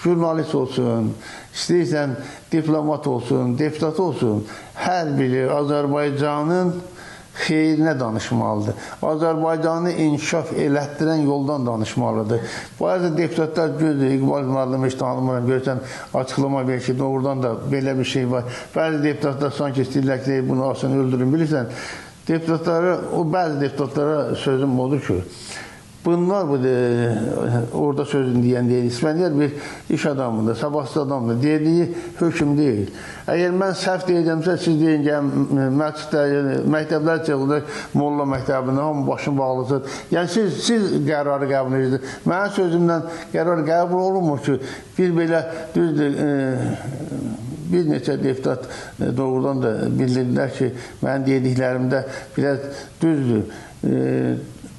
Jurnalist olsun, istəyirsən diplomat olsun, deputat olsun, hər biri Azərbaycanın xeyrinə danışmalıdır. Azərbaycanı inkişaf elətdirən yoldan danışmalıdır. Bəzi deputatlar gözləyir, İqbal müəllim heç tanımıram, görürsən açıqlama verir ki, doğrudan da belə bir şey var. Bəzi deputatlar sanki istəyirlər ki, bunu alsın, öldürün, bilirsən. Deputatlara, o bəzi deputatlara sözüm odur ki, bunlar bu orada sözünü deyən deyil. İsfəndiyar bir iş adamıdır, savadsız adamdır. Dediyi hökm deyil. Əgər mən səhv deyəcəmsə, siz deyin ki, məsciddə, məktəblər çıxılır, molla məktəbində hamı başını bağlasın. Yəni siz qərarı qəbul edirsiniz. Mənim sözümdən qərar qəbul olunmur ki, bir belə düzdür, bir neçə deputat doğrudan da bildirdilər ki, mənim dediklərimdə biraz düzdür.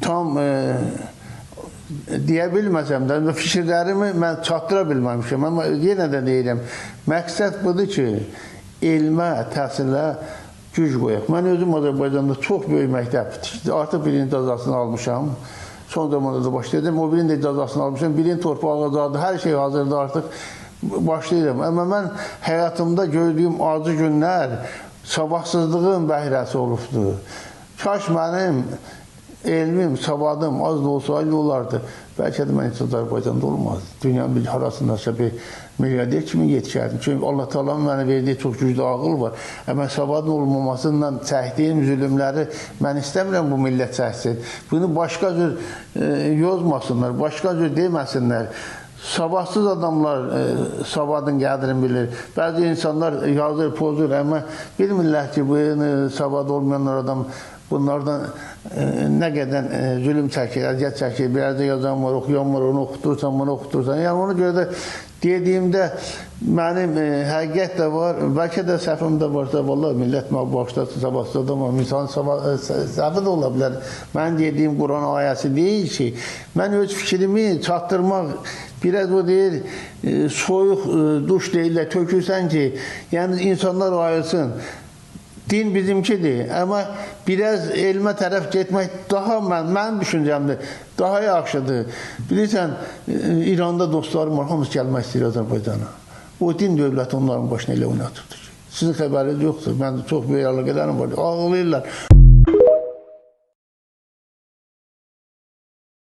Tam deyə bilməsəm də, fikirlərimi mən çatdıra bilməmişəm. Amma yenə də deyirəm, məqsəd budur ki, elmə, təhsilə güc qoyaq. Mən özüm Azərbaycanda çox böyük məktəb, artıq birinin icazasını almışam. Son zamanda da başladım, o birinin də icazasını almışam. Birinin torpağı azadı, hər şey hazırdır artıq. Başlayıram. Amma mən həyatımda gördüyüm acı günlər savadsızlığın bəhrəsi olubdur. Kaş mənim elmim, savadım az da olsaydı olardı. Bəlkə də mən heç Azərbaycanda olmazdı. Dünyanın bir harasındasa bir milyarder kimi yetişərdim. Çünki Allah Taala'nın mənə verdiyi çox güclü ağıl var. Amma savadın olmamasından çəkdiyim zülmləri mən istəmirəm bu millət çəksin. Bunu başqa cür yozmasınlar, başqa cür deməsinlər. Savadsız adamlar savadın qədrini bilir. Bəzi insanlar yazır, pozur, amma bilmirlər ki, bu savad olmayanlar adam bunlardan nə qədər zülüm çəkir, əziyyət çəkir. Biraz da yazan var, oxuyan var, onu oxutursan, bunu oxutursan. Yəni ona görə də dediyimdə mənim həqiqət də var, bəlkə də səhvim də varsa, vallahi millət mənə bağışlasın, savadsız adam, insan səhvi də ola bilər. Mənim dediyim Quran ayəsi deyil ki, mən öz fikrimi çatdırmaq, biraz o deyir, soyuq duş deyirlər, tökürsən ki, yəni insanlar ayılsın. Din bizimkidir, amma biraz elmə tərəf getmək daha mənim düşüncəmdir, daha yaxşıdır. Bilirsən, İranda dostlarım var, hamısı gəlmək istəyir Azərbaycana. O din dövləti onların başına elə oynatıbdır ki. Sizin xəbəriniz yoxdur, mənim çox böyük əlaqələrim var, ağlayırlar.